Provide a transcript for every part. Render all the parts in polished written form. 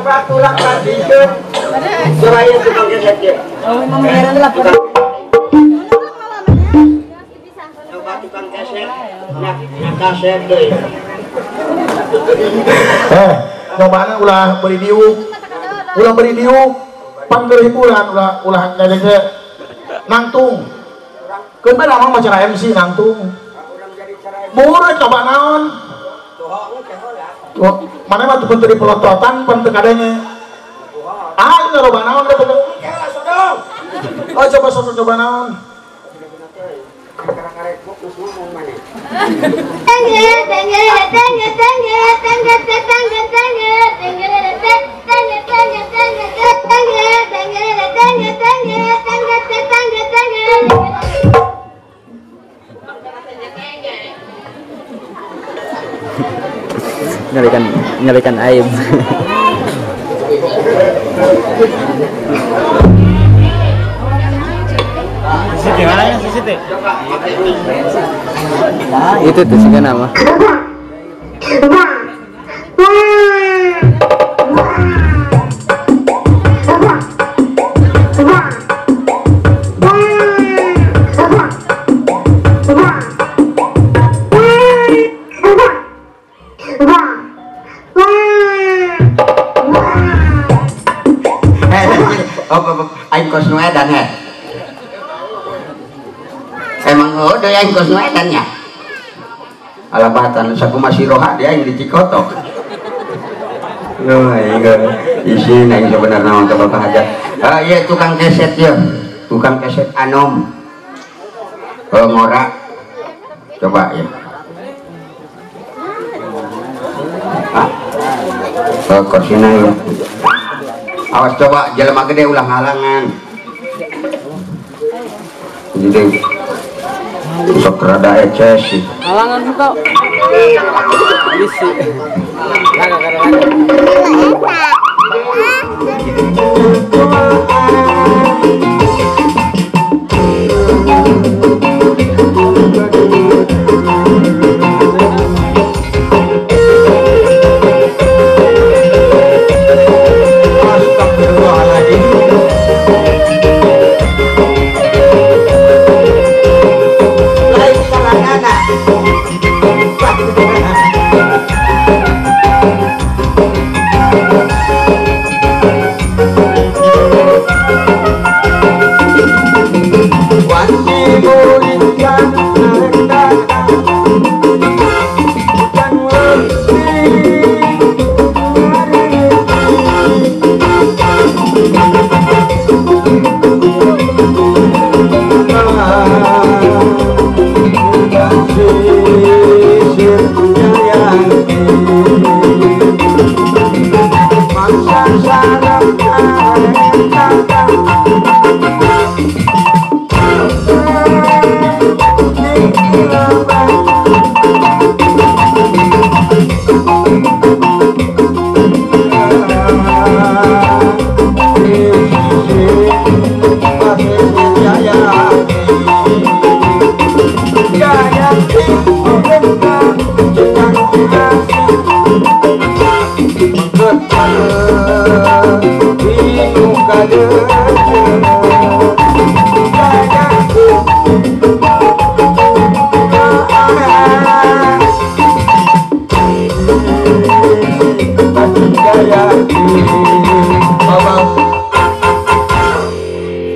Bang, tulang bandingkeun. Coba ieu tukang keset ieu. Oh, coba tukang keset. Nah, kaset deui. Nyobana ulah beri diuk. Ulah beri diuk. Pan keur hiburan ulah ulah ngajak nangtung. Keun bae lamang mah cara MC nangtung. Murah coba naon? Mana mah tuh di pelototan pan teu kadenge. Ah, ini loba naon teh. Oh, coba sok coba naon. Nyarikan nyarikan aib. Itu tuh sih nama. Aing kos nu edan he. Emang heuh deui aing kos nu edan nya. Alabatan sakumaha si roha dia aing di Cikotok. Loh aing isin aing sebenarnya mah ka Bapak Hajat. Ieu tukang keset ieu. Tukang keset anom. Ngora. Coba ya. Hah? Korsina ya. Awas coba jelema gede ulah ngalangan. Jadi sok rada eces sih. Halangan kok. Isi.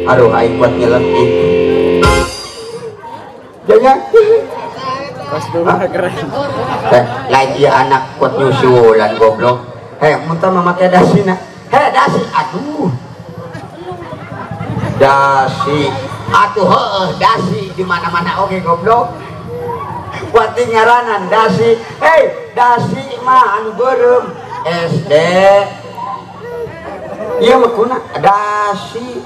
Aduh, aing kuat nyelet ih. Jaya. Kostumnya keren. Lain ieu anak kuat nyusulan goblok. Heh, mun tah mamake dasina. Heh, dasi aduh. Dasi. Atuh heueuh dasi di mana-mana oge goblok. Kuat ngaranan dasi. Hei, dasi mah anu beureum. SD. Ieu mah kuna dasi.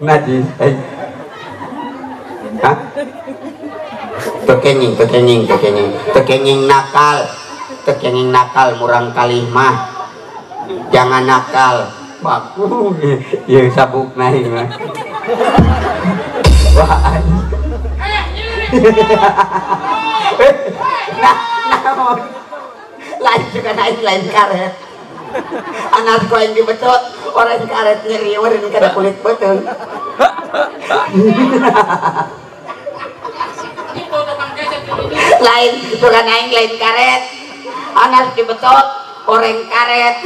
Najis. Hah? Tekenging, tekenging, tekenging, tekenging nakal, tekenging nakal murang kalih mah. Jangan nakal. Baku, ya sabuk naik mah. Wah. Nah, nah, lain juga naik lain karet. Anak kau yang dibetot, orang karet nyeri, orang kada kulit betul. Lain bukan aing lain karet. Anak dibetot, orang karet.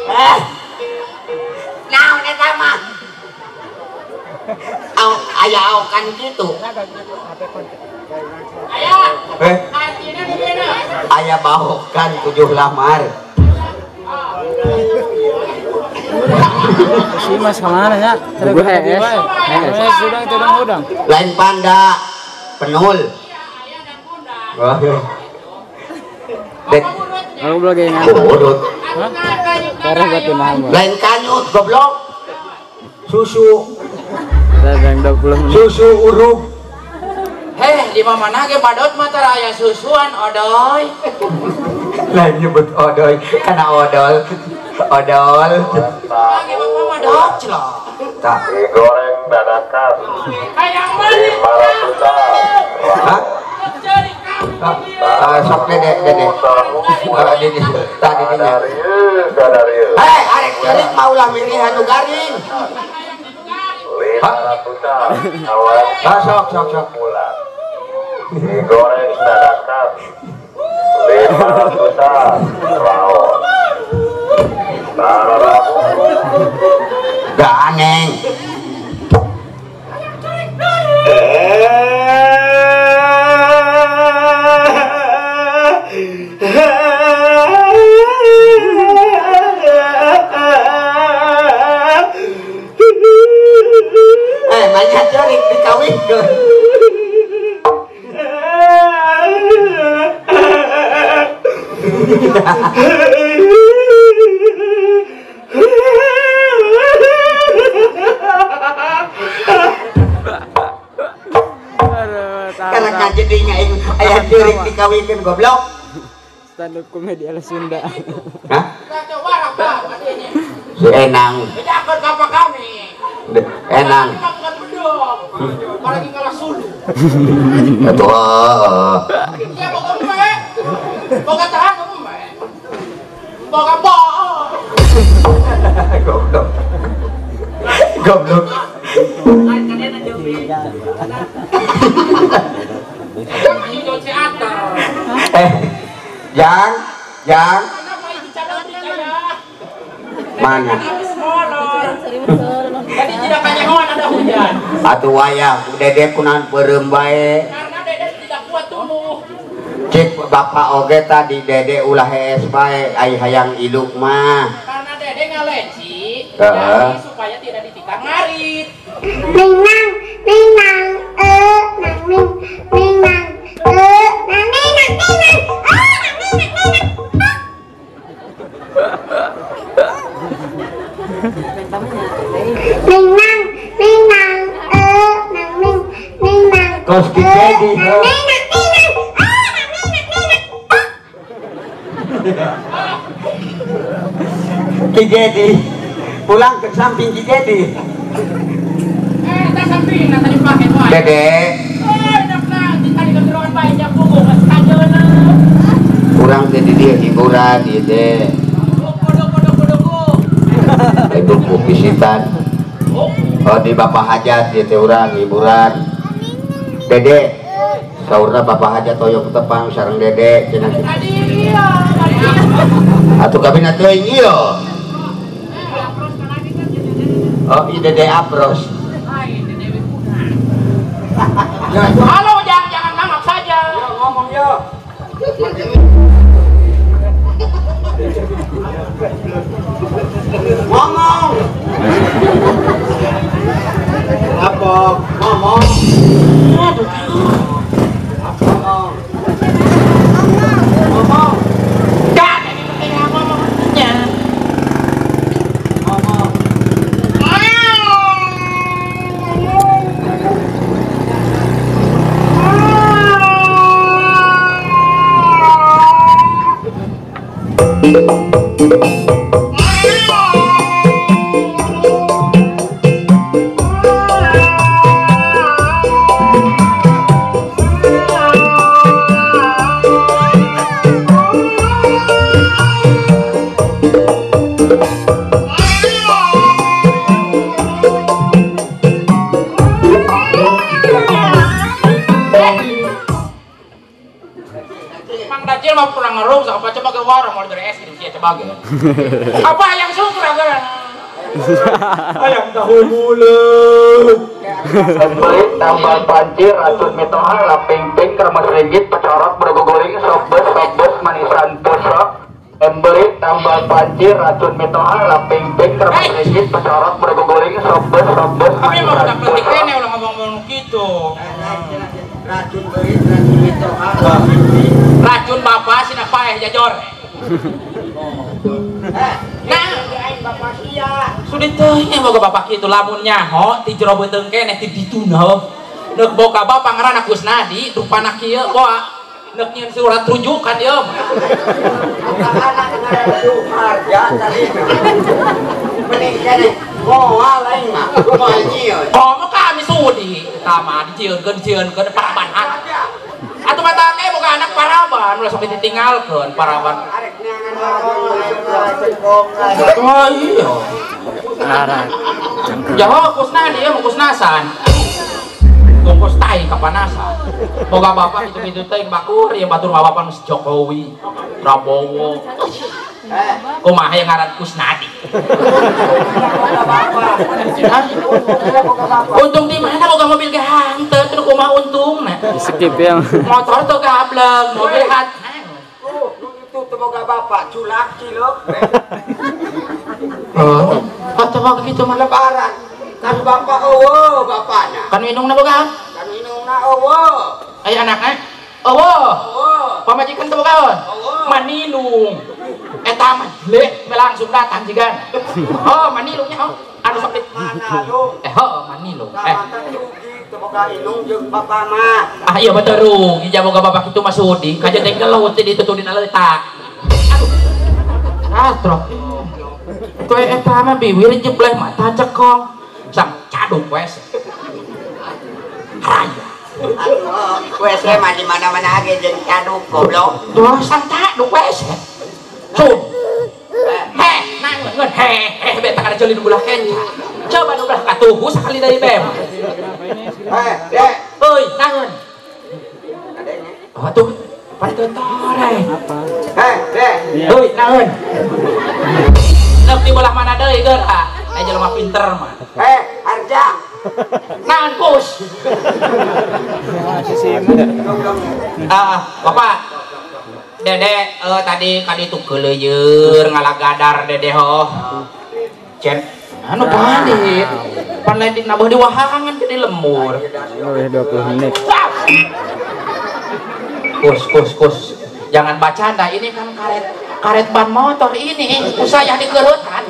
Hei, naon eta mah? Aya aokan kitu. Aya. Aya bahokan 7 lamar. Si Mas kemana ya? Udang. Lain panda, penul. Dek. Aku lagi urut. Hah? Lain kanyut goblok. Susu. Susu uruk. Heh, di mana ge badot mah tara aya susuan odoy. Lain nyebut odoy kana odol. Odol. Lagi bapak mah dot celok. Tah. Goreng dadakan. Hayang meuli. Hah? Sok dede dede. Dede tadi dinya. Hei, arek ceurik mah ulah milih anu garing. Hah? Sok sok sok. Goreng dadakan. 500-an. Raon. Gak aneh. Banyak ceurik dikawinkeun. Karena kajadinya aya ceurik dikawinkeun goblok. Stand up komedi ala Sunda. Hah? Si Enang. Bedakeun ka kami. Enang. Apalagi ngalah sulu. Atuh. Ya boga embe. Boga tahan embe. Boga bo. Goblok. Goblok. Jang, jang. Mana? Tadi tidak kanyahoan ada hujan. Atuh wayah dede kunaon beureum bae. Karena dede tidak kuat tumbuh. Cik bapak oge tadi dede ulah hees bae ai hayang iluk mah. Karena dede ngaleci, jadi supaya tidak ditikang ngarit. Ning nang, ning nang, nang ning, ning nang, nang ning nang ning nang, nang ning nang ning nang. Ning nang, ning nang, nang ning, ning nang. Kos jadi, nang ning nang ning nang, nang ning nang ning nang. Ki Jadi, pulang ke samping Ki Jadi. Tak samping, nah tadi pakai wae. Dede. Tadi keterangan bae nya punggung kajeuna. Kurang jadi dia hiburan ieu teh. Itu publisitan. Oh di Bapak Hajat ieu teh urang hiburan. Dede, Saurna Bapak Hajat toyok tepang sareng Dede cenah. Tadi iya. Atuh kabina teuing ieu. Oh, ieu Dede Apros. Halo, jangan nangap saja. Yo ngomong yo. Ngomong. Apa? Ngomong. Aduh. Ngomong. Ngomong. Enggak, ini penting ngomongnya. Ngomong. Apa yang syukur agar ayam tahu bulat beli tambal pancir racun mitoha laping ping kremes ringgit pecorot berguguling sobes sobes manisan pusok embeli tambal pancir racun mitoha laping ping kremes ringgit pecorot berguguling sobes sobes kami mau tak penting kene ulah ngomong-ngomong gitu racun beli racun mitoha racun bapak sina paeh jajor. Nah, bapak sia. Sudah teh boga bapak kitu lamun nyaho ti jero beuteung keneh ti dituna. Neuk boga bapak ngaranna Kusnadi, rupana kieu boa. Neuk nyieun surat rujukan ieu. Boga anak ngaranna Suharja tadi. Mending keneh moal aing mah. Moal nyieun. Komo kami sudi eta mah dijieunkeun paraban. Atuh mata ke boga anak paraban ulah sok ditinggalkeun paraban. Oh iya. Arah. Jaho Kusnadi ieu mah Kusnasan. Tungkus tai kapanasan. Boga bapak kitu-kitu teh bakur ieu batur bapak nu Jokowi, Prabowo. Kumaha yang ngaran Kusnadi. Untung di mana boga mobil ge hanteu terus kumaha untungna. Skip ya. Motor tuh gableng, mobil hat. Itu teu boga bapak culak cilok. Oh, kata boga kitu mah lebaran. Kan bapak eueuh bapakna. Kan minumna boga? Kan minumna eueuh. Aya anakna? Eueuh. Eueuh. Pamajikan teu bogaon? Eueuh. Manilung. Eta mah jelek langsung datang jigan. Oh, manilungnya oh. Anu sok manalung. Oh, manilung. Rugi teu boga indung jeung bapak mah. Ah iya betul rugi boga bapak kitu mah sudi. Kaja teh gelut di ditutudin aleutak. Aduh. Katrok. Koe eta mah biwir jebleh mata cekong. Sang caduk wes. Raya. Wes mah di mana-mana ge jeung caduk goblok. Tuh sang caduk wes. Tuh. Heh, nangeun heh, heh beta kada joli nu belah kenca. Coba nu belah katuhu sakali deui bem. Heh, Dek. Euy, nangeun. Oh tuh, pan tore. Heh, Dek. Euy, nangeun. Leuk di belah mana deui geura? Aya jelema pinter mah. Heh, Harja. Naon kus? Ah, Bapak. Dede tadi kaditu keuleuyeur ngalagadar Dede ho. Cen anu tadi pan lain nabeuh di wahangan jadi lemur. Udah 20 menit. Kus kus kus. Jangan bacanda ini kan karet ban motor ini usah dikerutan.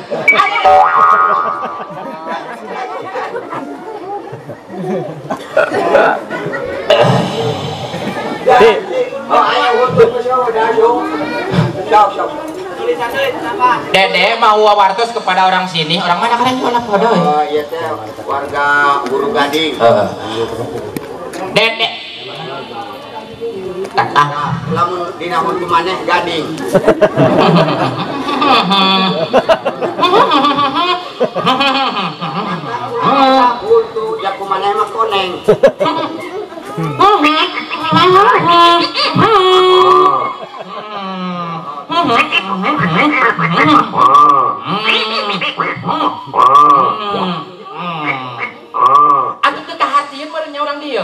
Dede mau wartos kepada orang sini, orang mana kalian jual apa doi? Oh iya teh warga Guru Gading. Dede. Ah, lamun dina huntu maneh gading. Huntu jaku maneh mah koneng. Atuh teu kahartieun meureun nya urang dieu.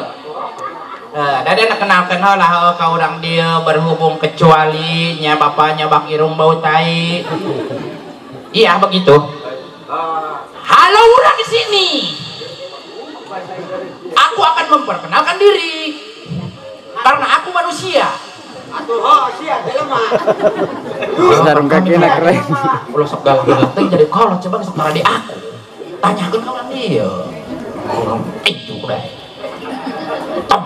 Dade nak kenalkeun lah ka urang dieu berhubung kecuali nya bapaknya bak irung bau tai. Iya begitu. Halo urang di sini. Aku akan memperkenalkan diri. Karena aku manusia. Sarung kaki nak keren. Ulah sok galak teh jadi kolot coba sok di aku. Tanyakeun ka urang dieu. Urang itu deh. Tem.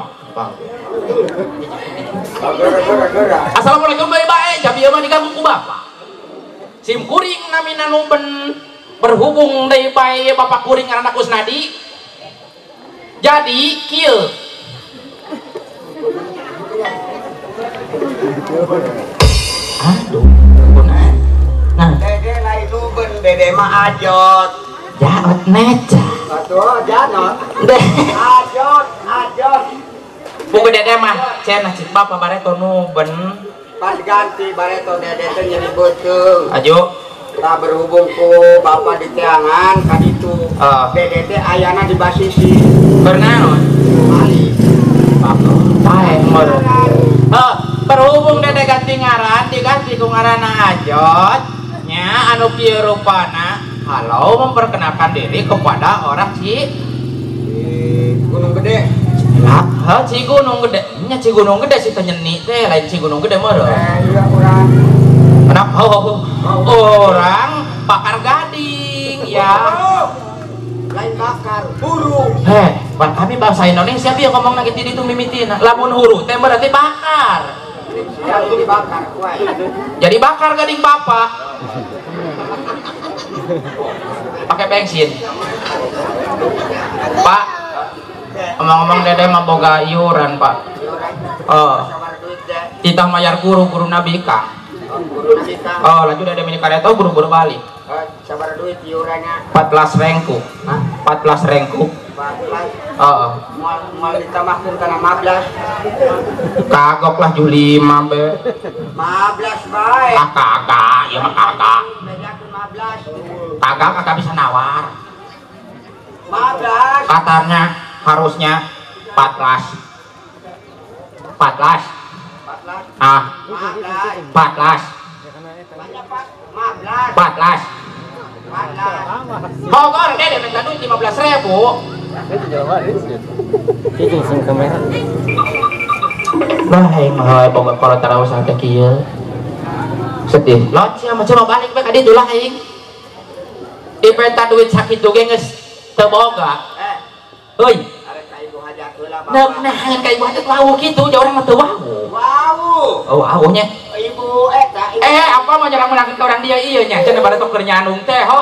Assalamualaikum bae-bae, jam ieu mah diganggu ku bapak. Sim kuring namina nuben berhubung deui bae bapak kuring ngaranna Kusnadi. Jadi kieu. Aduh, nah. Dede lain nuben, dede mah ajot. Jaot neca. Atuh janot. Ajot, ajot. Buku dede mah cenah cik bapak bareto nuben. Pas ganti bareto dede teh nyeri beuteung. Ajo. Tah berhubung ku bapak di teangan ka ditu. Dede teh ayana di basisi. Bernaon? Balik. Paeh meureun. Berhubung dede ganti ngaran, diganti ku ngaranna Ajot. Nya anu kieu rupana, halo memperkenalkan diri kepada orang Ci Gunung Gede. Lah, Ci Gunung Gede. Nya Ci Gunung Gede si teh nyeni teh lain Ci Gunung Gede meureun. Iya urang. Kenapa? Orang bakar gading ya. Lain bakar, huru. Heh, pan kami bahasa Indonesia bieu ngomong lagi ti ditu mimitina. Lamun huru teh berarti bakar. Siap dibakar kuai. Jadi bakar gading bapak. Pakai bensin. Pak, ngomong-ngomong dede mah boga iuran, Pak. Oh. Titah mayar guru, guru nabi ka. Oh, lanjut dede mini kareto guru-guru balik. Sabar duit iurannya. 14 rengku. Hah? 14 rengku. 14. Heeh. Moal ditambahkeun kana 15. Kagok lah Juli 5 be. 15 bae. Ah kagak, ieu mah kagak. Bedakeun 15. Kagak kagak bisa nawar. 15. Katanya harusnya 14. 14. 14. Ah. 15. 14. Banyak, Pak. 15. 14. 14. Bogor dede minta duit 15.000. Itu langsung kamera. Lah aing mah Bogor kalau tarawih teh kieu. Sedih. Loc ya macam balik bae ka ditu lah aing. Dipenta duit sakitu ge geus teu boga. Heuy. Arek ka ibu hajat heula bapak. Nah, ka ibu hajat wawuh kitu, jauh urang mah teu wawuh. Wawuh. Oh, wawuhnya. Ibu eta ibu. Apa mau nyerang menangin ke orang dia iya nya cenah bareto keur nyanung teh ho.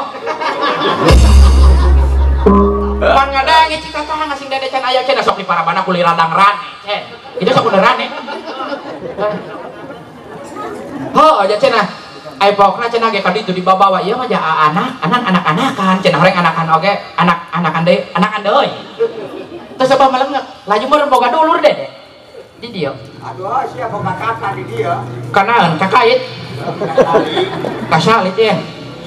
Pan ngadange cik kakak ngasing dede can aya cenah sok di parabana kuli ladang rane cen. Itu sok udah rane. Ho aja cenah. Ai pokna cenah ge ka ditu dibabawa ieu mah ja anak, anak-anakan cenah horeng anakan oge, anak-anakan deui, anakan deui. Terus apa malam laju meureun boga dulur dede. Di dieu. Aduh, sia boga kakak di dieu. Kanaeun kakait. Kasalit ya.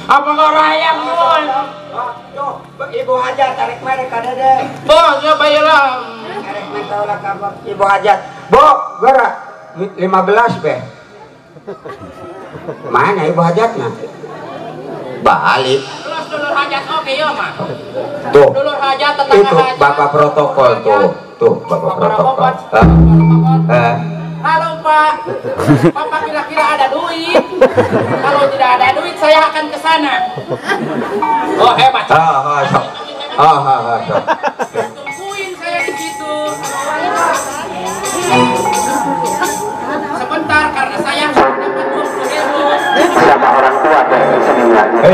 Apa ngorayang mun? Tuh, ibu hajat tarik merek ka dede. Bo, nya bae lah. Arek minta ulah ka ibu hajat. Bo, geura 15 be. Mana ibu hajatnya? Balik. Terus dulur hajat oke ya mah. Tuh. Dulur hajat tetangga itu hajat. Bapak protokol tuh. Tuh, bapak protokol. Halo Pak. Bapak kira-kira ada duit? Kalau tidak ada duit saya akan ke sana. Oh hebat. Sok. Sok. Tungguin saya di situ. Sebentar karena saya sudah dapat 20.000. Sama orang tua deh sebenarnya.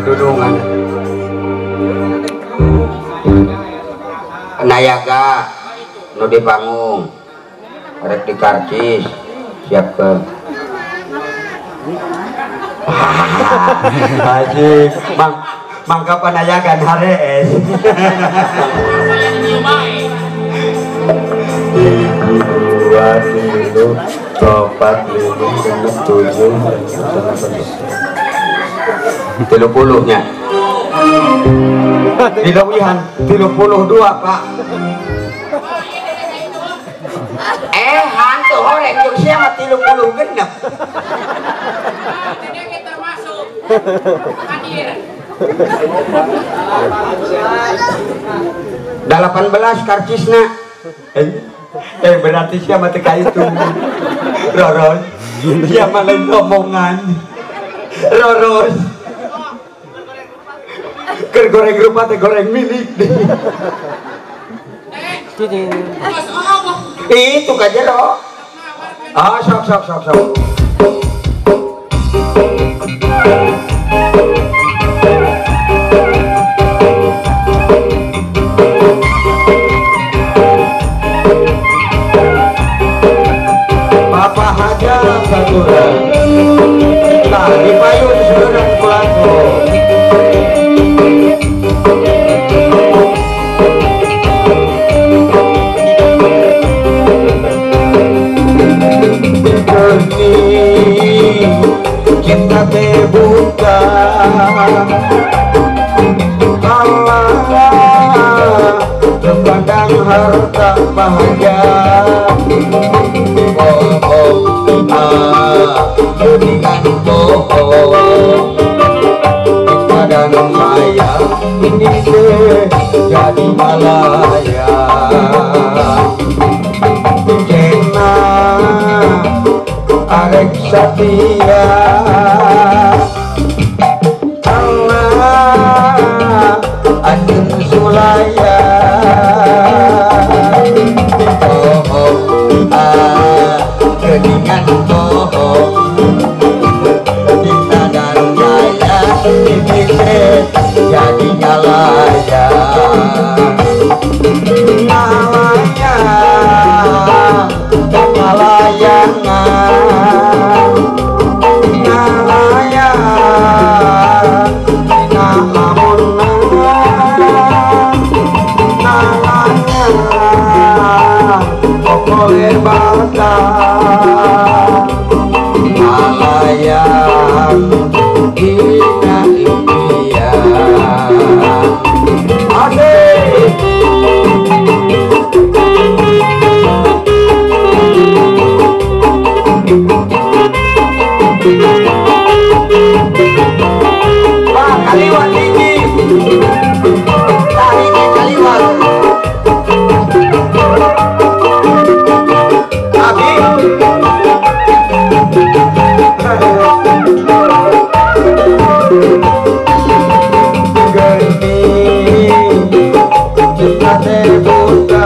Dudungan. Nayaga nu dibangun rek di karcis siap ke Haji mang mangka panayagan harees. 1, 2, 3, 4, 5, 6, 7, 8, 30 nya. Dilewihan 32 Pak. Hantu horeng jeung sia mah 30 genep. Tidak termasuk hadir. 18 karcisna. Berarti sia mah teu ka itu. Roros. Sia mah lain omongan. Roros. Keur goreng rupa teh goreng milik. Itu ka jero. Ah, sok sok sok sok. Bapak Hajar Satura. Nah, di payun sebenarnya pelaku. Cinta terbuka Allah terpandang harta bahagia. Oh oh ah dengan bohong kita dan saya ini jadi malaya. Cena arek setia Allah anjing sulaya. Oh oh ah keningan bohong kita dan saya ini jadi ngalaya. Ngalaya kalayangan ngalaya dina lamunan ngalaya okoler bata ngalaya dina impian. Asik. Pak kaliwat ini, nah ini kaliwat. Abi, geni cinta terbuka.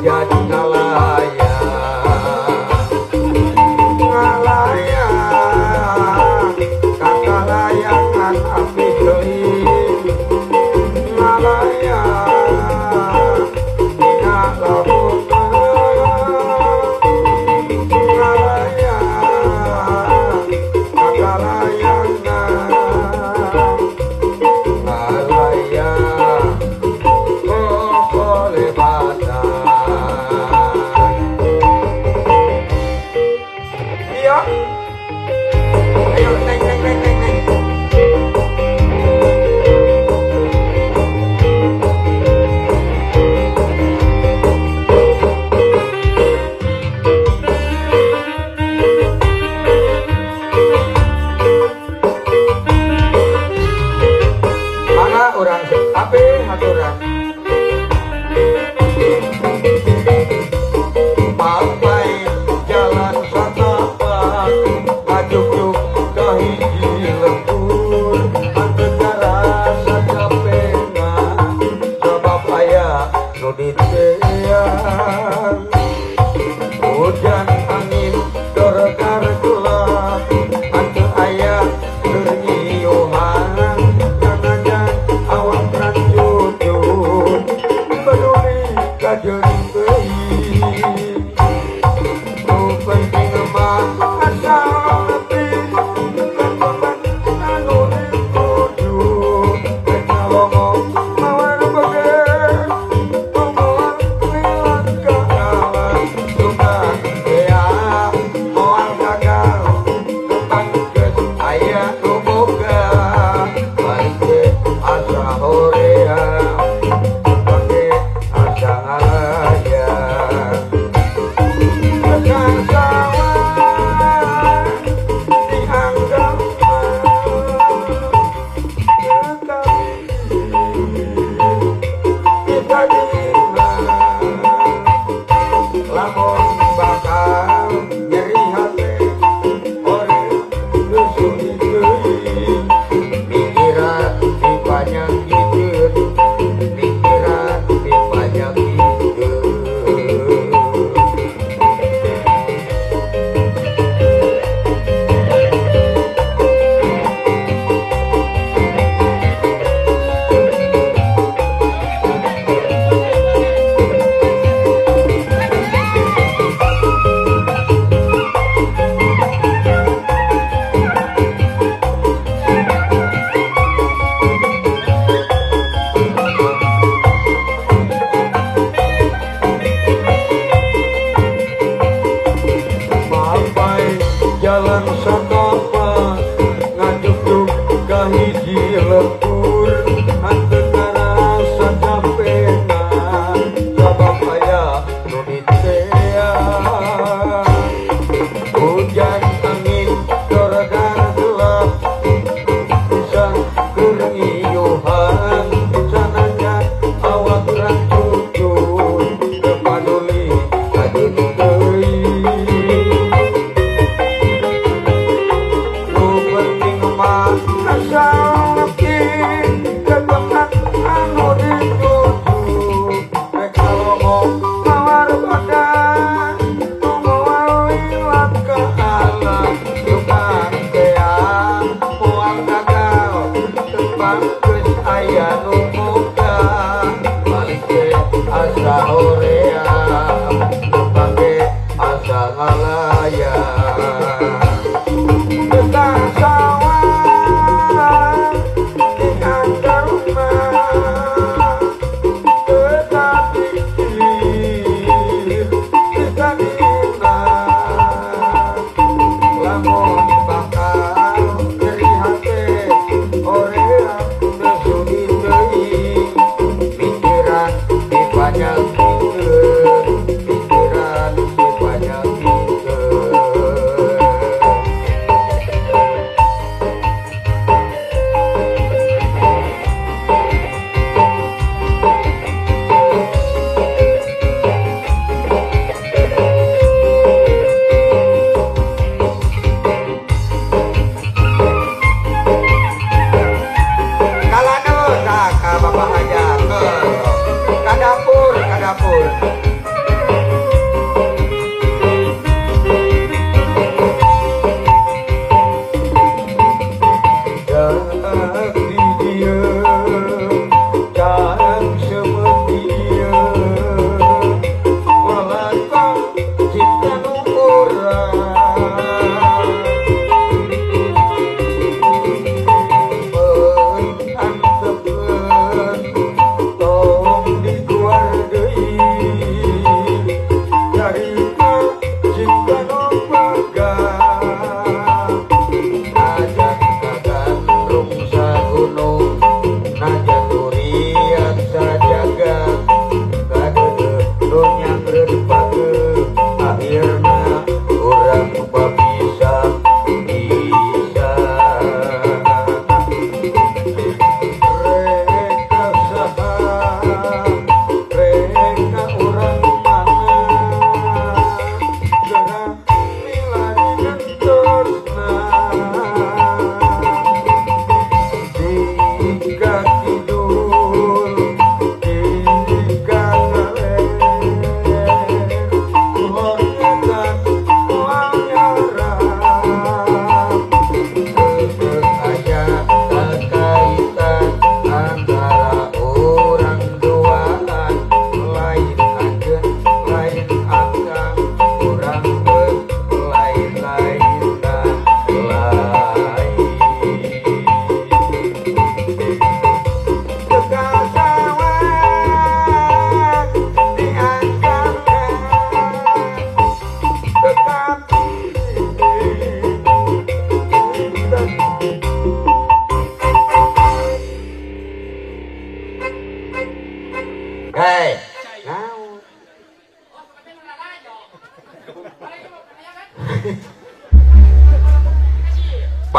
Jadi ngalaya. Ngalaya.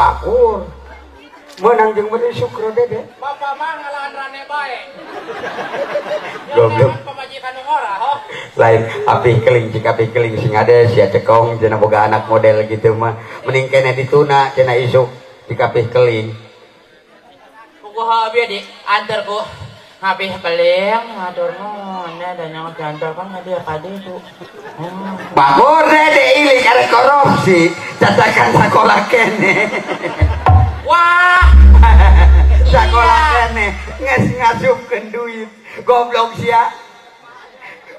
Bakur. Menang jeung meuli Sukro Dede. Bapak mah ngalahan rane bae. Goblok. Pamajikan nu ngora ho. Lain api keling cik api keling sing ade sia cekong cenah boga anak model gitu mah. Mending keneh dituna cenah isuk cik api keling. Puguh abi di antar ku api keling atur nuhun da nyawa diantar kan dia kade itu. Bakur Dede ilik ada korupsi cacakan sakola keneh. Wah, sekolah kene nges ngasupkeun duit, goblok sia.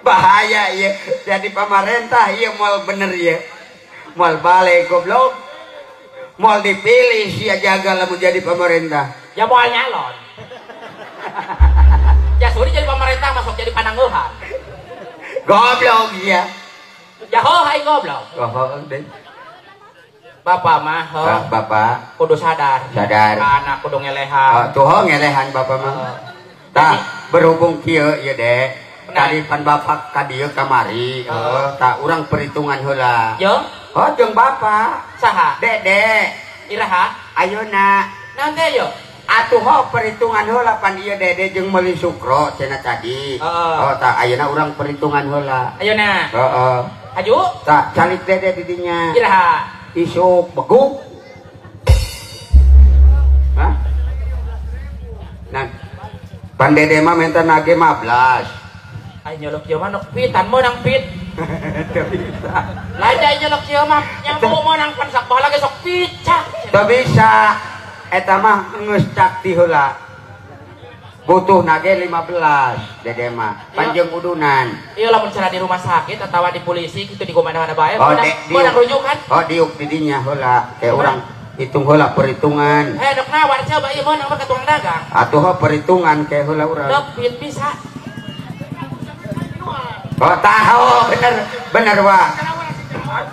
Bahaya ieu jadi pamarentah ieu moal bener ieu. Moal balik goblok. Moal dipilih sia jaga lamun jadi pemerintah. Ya moal nyalon. Ya suri jadi pemerintah masuk jadi panangeuhan. Goblok sia. Ya ho aing goblok. Goblok deh. Bapak mah, bapak kudu sadar. Sadar. Anak kudu ngelehan. Tuh ngelehan bapak mah. Tah, berhubung kieu ieu Dek. Tadi pan bapak ka dieu kamari, tah urang perhitungan heula. Yo. Oh, jeung bapak. Saha? Dede. Iraha? Ayeuna. Naon teh yo? Atuh ho perhitungan heula pan ieu Dede jeung meuli Sukro cenah tadi. Oh, tah ayeuna urang perhitungan heula. Ayeuna. Heeh. Aju? Tah, calik Dede di dinya. Iraha? Isuk beguk. Hah? Nah, pan Dede mah minta nage 15. Ay nyolok ieu mah nok pitan meunang pit. Teu bisa. Lain da nyolok ieu mah nyambu meunang pan sak baheula ge sok picak. Teu bisa. Eta mah geus cak ti heula. Butuh nage 15 Dede mah. Panjeung udunan. Iya lamun cara di rumah sakit atawa di polisi kitu di mana-mana bae. Oh, meunang rujukan. Oh, diuk di dinya heula. Kayak urang hitung heula perhitungan. Eh, dok nawar coba ieu meunang mah ka tukang dagang. Atuh ho perhitungan kayak heula urang. Dok pit bisa. Oh, tahu bener bener wa.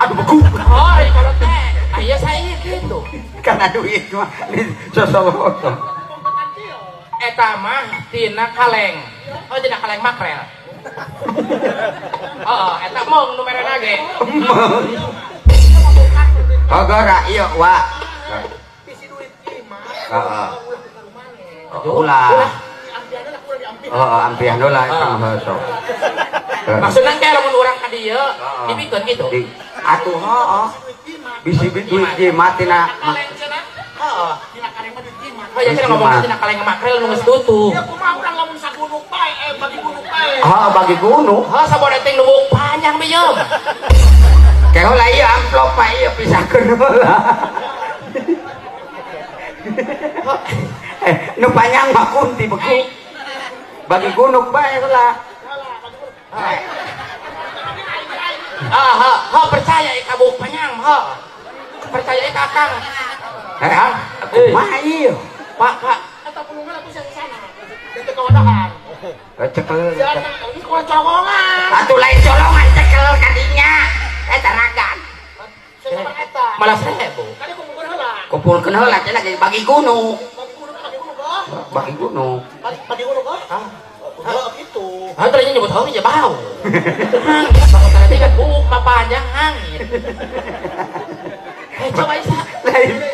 Aduh beku. Oh, kalau teh. Aya saya gitu. Karena duit mah sosok. Eta mah tina kaleng. Oh, tina kaleng makrel. Oh, eta mong nu merena ge. Oh, gora ieu wa. Bisi duit mah. Heeh. Ulah. Heeh, ampihan heula eta mah sok. Maksudna teh lamun urang ka dieu dibikeun kitu. Atuh heeh. Bisi duit jimat tina kaleng cenah. Heeh, tina kaleng mah duit jimat. Oh, ya cenah ngomong tina kaleng makrel nu geus tutup. Ya kumaha urang lamun sagunuk bae, bagi gunuk bae. Heeh, bagi gunuk. Heeh, saboda teh lubuk panjang beuyeum. Keho lah ieu amplop mah ieu pisahkeun heula. Nu panjang mah kunti beku. Bagi gunuk bae heula. Ah, ha, percaya ka buk panjang, ha. Percaya ka akang. Hah? Kumaha ieu? Pak, Pak. Eta pulungan atuh sia sana. Teu kawadahan. Cekel. Ini kuah colongan. Atuh lain colongan cekel kadinya. Eta ragan. Malah 1000. Kali kumpulkeun heula. Kumpulkeun heula cenah bagi gunung. Bagi gunung, bagi gunung kah? Bagi gunung. Bagi gunung kah? Hah? Heuh gitu. Hah, tadinya nyebut heuh nya bau. Hang, bangun tadi kan buk mah panjang hangit. Eh, coba Isa. Lain.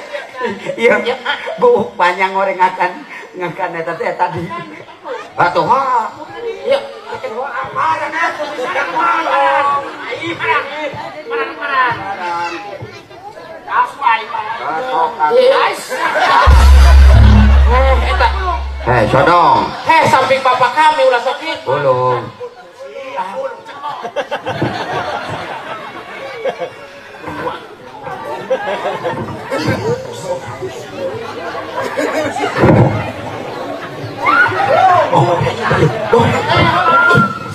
Iya, buk panjang orang ngakan ngakan eta teh tadi. Atuh ha. Iya. Eh, sodong. Heh, samping bapak kami ulah sok kitu. Ulung.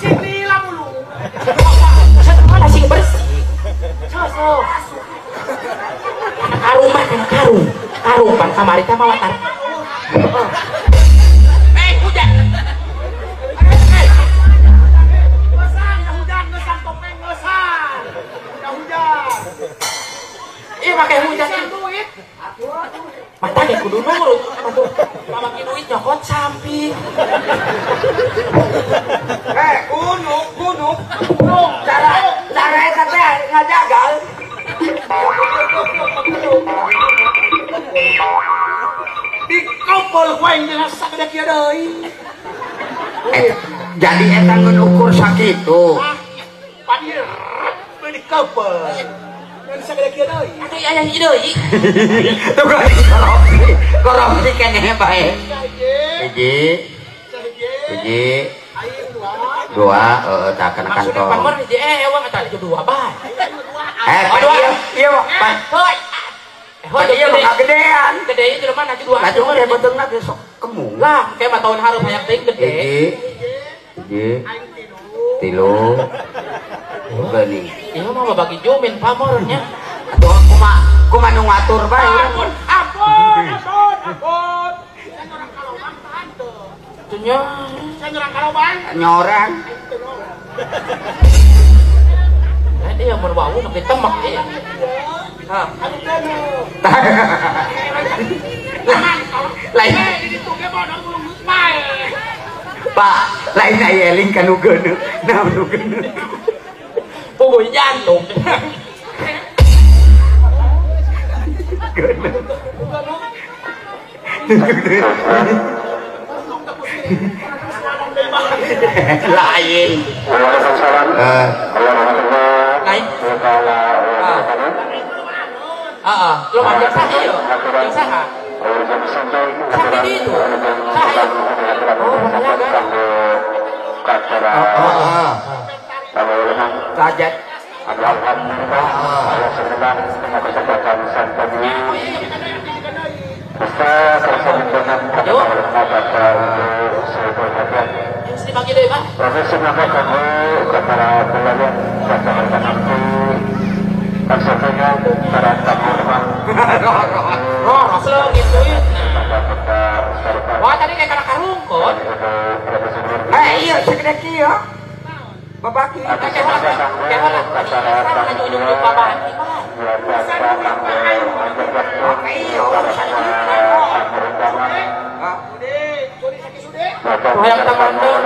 Sini lah mulu. Mana sing bersih. Sosok. Karung mah karung. Karung pan kamari teh mawa tar. Eh, hujan. Ngesan, hujan, ngesan topeng ngesan. Udah hujan. Ih, pakai hujan duit. Mata ge kudu nurut. Mamaki duit nyokot samping. Eh, gunung, gunung. Cara cara eta teh ngajagal. Dipeupeul ku aing jeung sagede kieu deui. Jadi eta ngeun ukur sakitu. Panir beuh dikeupel. Ngan sagede kieu deui. Atuh aya hiji deui. Tuh korupsi. Korupsi keneh bae. Hiji. Hiji. Dua, heeh tah kana kantong. Maksudna pamor hiji ewang eta hiji dua bae. Iya, iya mah. Hoi, iya mah kagedean. Gede ieu jelema na dua. Atuh ge beuteungna ge sok kemung. Lah, kayak mah tahun hareup hayang teuing gede. Hiji. Tilu. Geuning. Ieu mah babagi jumin pamornya. Atuh kumaha nu ngatur bae. Ampun, ampun, ampun, ampun. Saya nyorang kalobang tahan teu. Nya. Saya nyorang kalobang. Nyorang. Nah, dia mun wau nu ditemek ieu. Hah. Lain Pak, lain aya eling ka nu geuneuh. Naon nu geuneuh? Puguh jantung. Geuneuh. Lain. Lain. Heeh, lo manjang saha ieu? Yang saha? Saha di itu. Saha ieu. Oh, makanya kan. Heeh. Sajat. Dibagi deui, Pak. Roh, gitu ya. Wah, tadi kayak kana karungkot. Iya, segede kieu. Babaki. Kayak heula, kayak heula. Ujung-ujung babaki. Iya, urusan hayang tangan teh.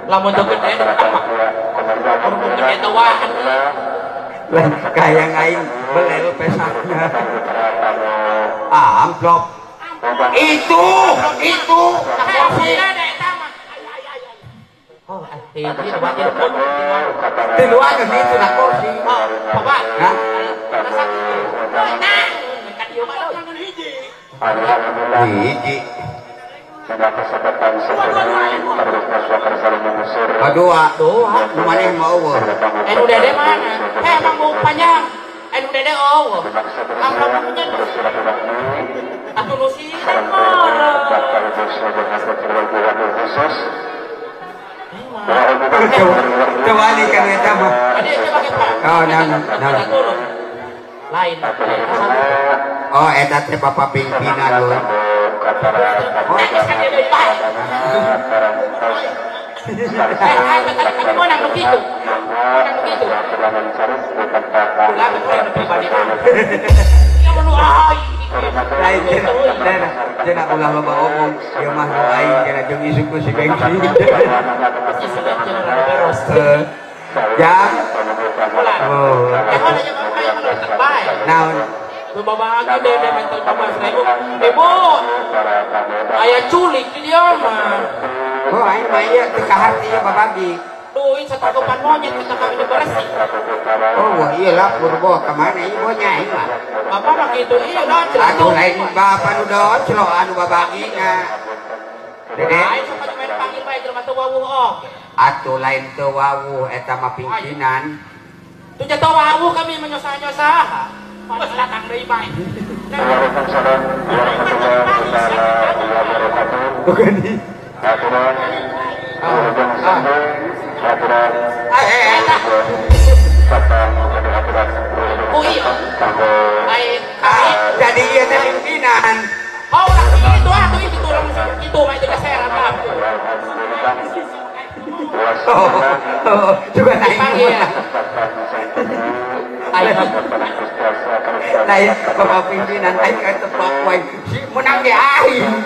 Lamun teu gede lamun gede teh wahan. Lah kaya aing belel pesakna. Ah, amplop. Itu. Oh, hiji dua tilu. Tiluan itu na kursi. Oh, bapak. Hah? Nah, kan ieu mah hiji. Dua, nu maneh mah eueuh. Nu dede mana? Emang bau panjang. Nu dede eueuh. Amplop punya. Atuh nu sieun mah. Coba kan eta mah. Oh, naon naon. Lain. Oh, eta teh bapak pimpinan lho. Oh, menang begitu. Menang begitu. Lain cenah ulah loba omong, ieu mah nu aing cenah jeung isuk ku si Bengsi. Ya. Oh. Naon? Babagi dede mental 15.000. Ibu. Aya culik di dia mah. Oh, aing mah ieu teu kaharti ieu babagi. Duit satakupan monyet kita kami bersih. Oh, wah iya lah purbo ka mana ieu bonya aing mah. Bapak mah kitu ieu lah. Atuh lain bapak nu doclo anu babagina. Dede. Aing sok main panggil bae jelema teu wawuh oge. Atuh lain teu wawuh eta mah pimpinan. Tuh jatuh wawuh kami menyosah-nyosah. Pas datang deui bae. Bukan di. Oh iya. Jadi ieu teh pimpinan. Oh lah itu atuh itu turun itu mah itu kaseran aku. Oh, juga naik. Lain bapak pimpinan aing ka tepok wae. Si menang ge aing.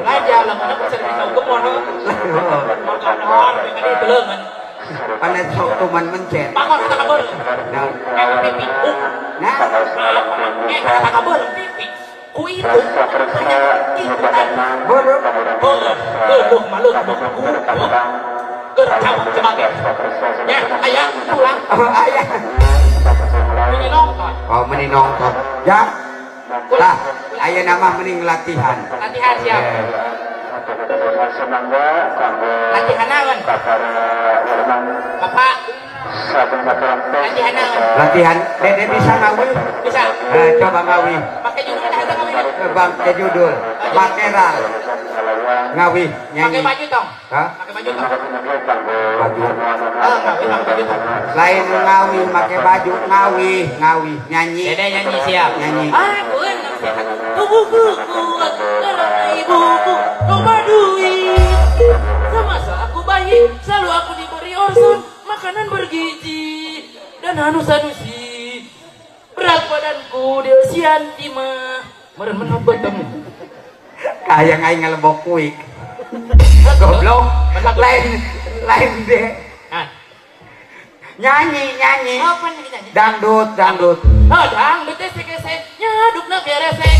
Raja lamun aku sering bisa gemor. Maka nor kan itu leungeun. Panet sok tuman mencet. Bangor kata kabar. Nah, pipi. Nah, kata kabar pipi. Ku itu ikutan. Bodoh. Bodoh malu ku. Gercau sebagai. Ya, ayah pulang. Oh, ayah. Meni nonton. Oh, meni nonton. Ya. Lah, ayah nama mending latihan. Latihan siap. Latihan naon? Bapak. Latihan naon? Latihan. Dede bisa ngawi? Bisa. Coba ngawi. Pakai judul ada ngawi? Bang, pakai judul. Pakai ral. Ngawi nyanyi. Pakai baju tong. Hah? Pakai baju tong. Baju. Ngawi pakai baju tong. Lain ngawi pakai baju, ngawi, ngawi nyanyi. Dede nyanyi siap. Nyanyi. Aku sehat. Tubuhku kuat karena ibuku loba duit. Semasa aku bayi selalu aku diberi orson, makanan bergizi dan hanus-hanusi. Berat badanku di usia 5. Meren menobot temu. Kayak aing ngelebok kuik. Goblok. Lain lain deh. Nyanyi nyanyi. Apa nih nyanyi? Dangdut dangdut. Oh dangdut teh sek nyadukna beresek.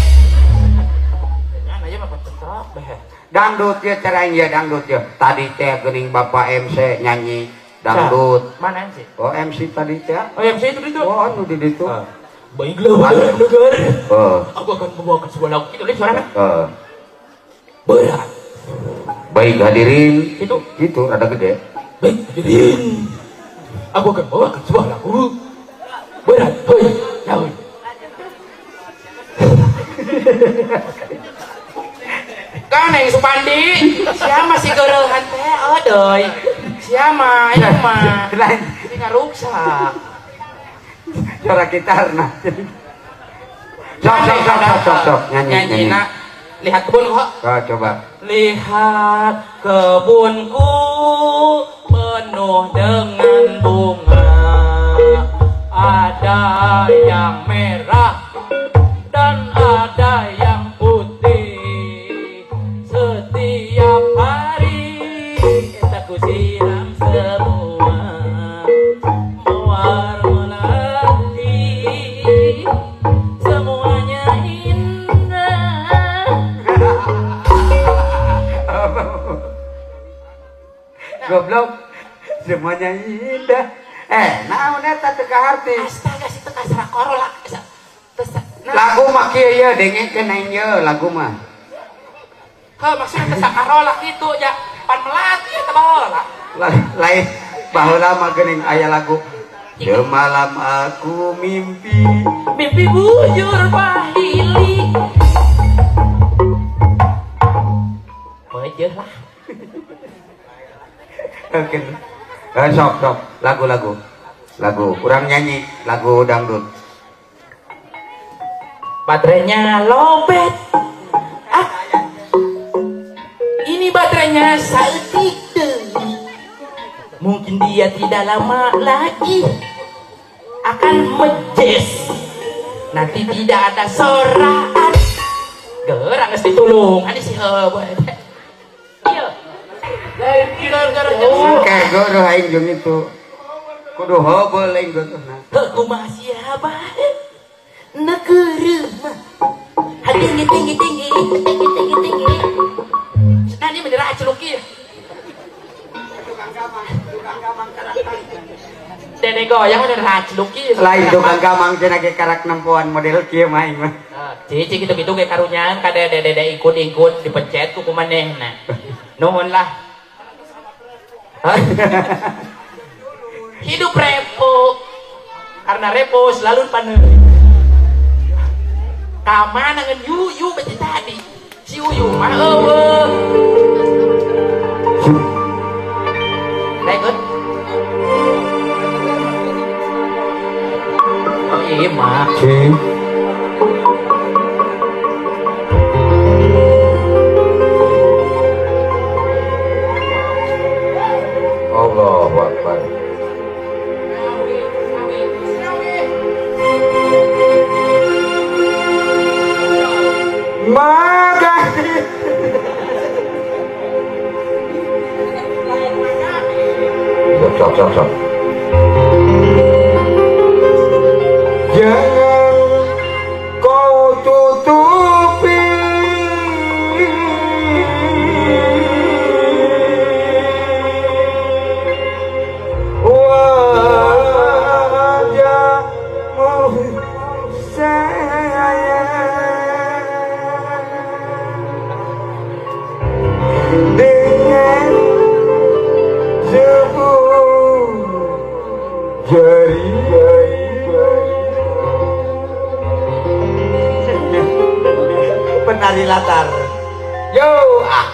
Jangan aja mah cetrok beh. Dangdut ya cara ya dangdut ya. Tadi teh geuning Bapak MC nyanyi dangdut. Mana MC? Oh MC tadi teh. Oh MC itu itu. Oh anu di ditu. Baiklah warga negara. Aku akan membawakan sebuah lagu. Itu lihat suaranya. Berat. Baik hadirin. Itu. Itu rada gede. Baik hadirin. Aku akan bawakan sebuah lagu. Berat. Hoi. Daun. Kan yang Supandi. Siapa sih geureuhan teh? Oh doi. Siapa itu mah? Ini ngaruksak. Suara gitar nah. Sok sok sok sok sok nyanyi nyanyi. Nak. Lihat kebun kok. Oh, coba. Lihat kebunku penuh dengan bunga. Ada yang merah dan ada yang putih. Setiap hari aku siram semua. Mawar melati semuanya indah. Goblok semuanya indah. Naon eta teu kaharti. Astaga si teu kasarakorolak. Lagu mah kieu ye dengekeun aing ye lagu mah. Heuh maksudna teu sakarolak kitu nya pan melati eta baheula. Lain baheula mah geuning aya lagu semalam aku mimpi mimpi bujur pahili. Bejeuh lah. Oke. Sok sok lagu-lagu. Lagu kurang nyanyi lagu dangdut. Baterainya lobet. Ah. Ini baterainya saeutik deui. Mungkin dia tidak lama lagi akan mejes. Nanti tidak ada soraan. Gerang geus ditulung. Adi si heuh. Ieu. Oke, guru aing jeung itu. Kudu heubeul aing geutuhna. Heuh kumaha sia bae? Neukeureum mah. Tinggi tinggi tinggi tinggi tinggi tinggi. Nah, ini bendera aceluki. Tukang gamang, tukang gamang karakter. Dede goyang bendera aceluki. Lain tukang gamang cenah ge karak nempoan model kieu mah aing mah. Cici gitu-gitu ge karunyaan ka dede ikut-ikut dipencet ku kumanehna. Nuhun lah. Hidup repo. Karena repo selalu panen. Kamana ngan yuyu beti tadi. Si Uyu mah eueuh. Daekeun. Oh iya mah. Allahu Akbar. Maka sok sok Jangan kau tutupi wajahmu sayang dengan sebut jari. Penari latar. Yo ah.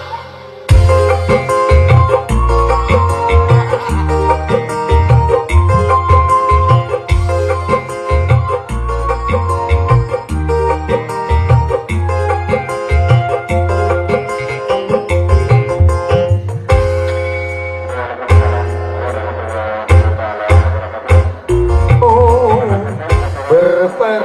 Oh, berper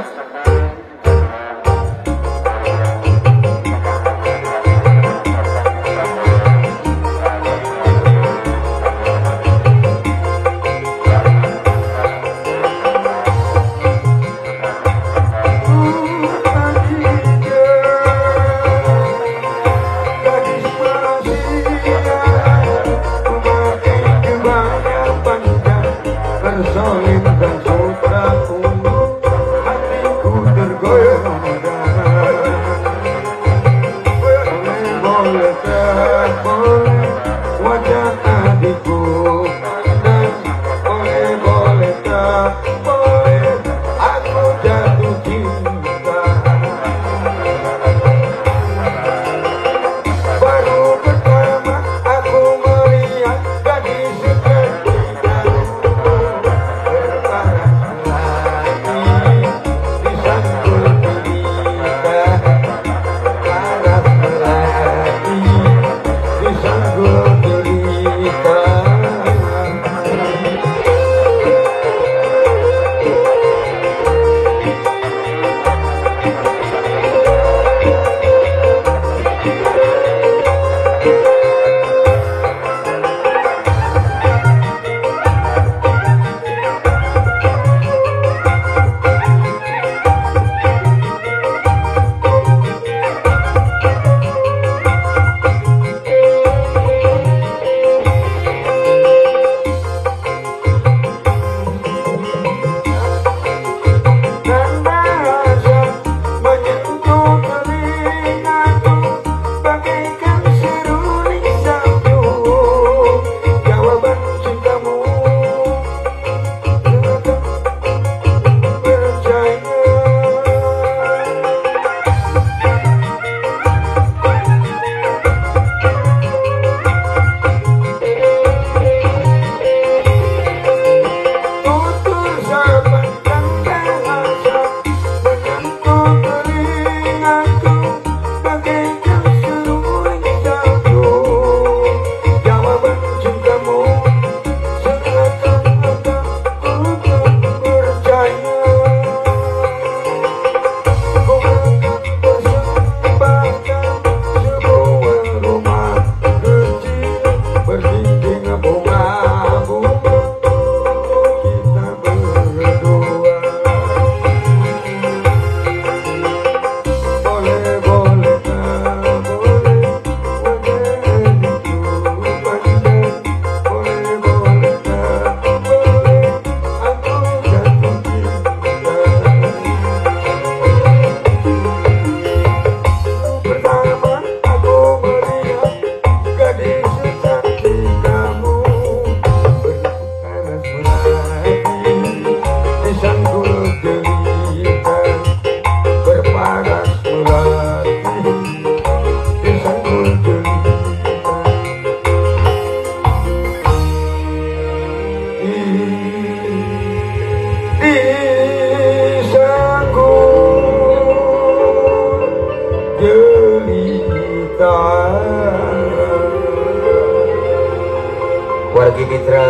Wargi mitra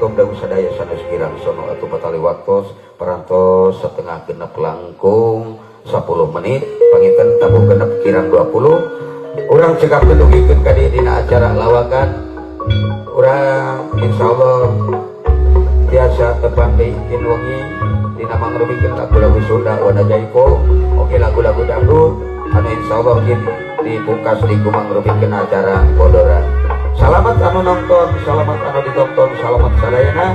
komdang sadaya sanes kirang sono atuh patali waktos parantos setengah genep langkung 10 menit panginten tabuh genep kirang 20 urang cekap dugikeun ka dieu dina acara lawakan urang insyaallah tiasa tepang deui wengi dina mangrupikeun lagu-lagu Sunda Wanda Jaipong oke lagu-lagu dangdut anu insyaallah mungkin dipungkas di kumangrupikeun acara bodoran. Salamat anu nonton, salamat anu ditonton, salamat sadayana.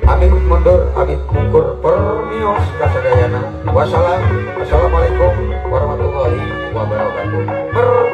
Amit mundur, amit mungkur, permios kasadayana. Wassalam, assalamualaikum warahmatullahi wabarakatuh.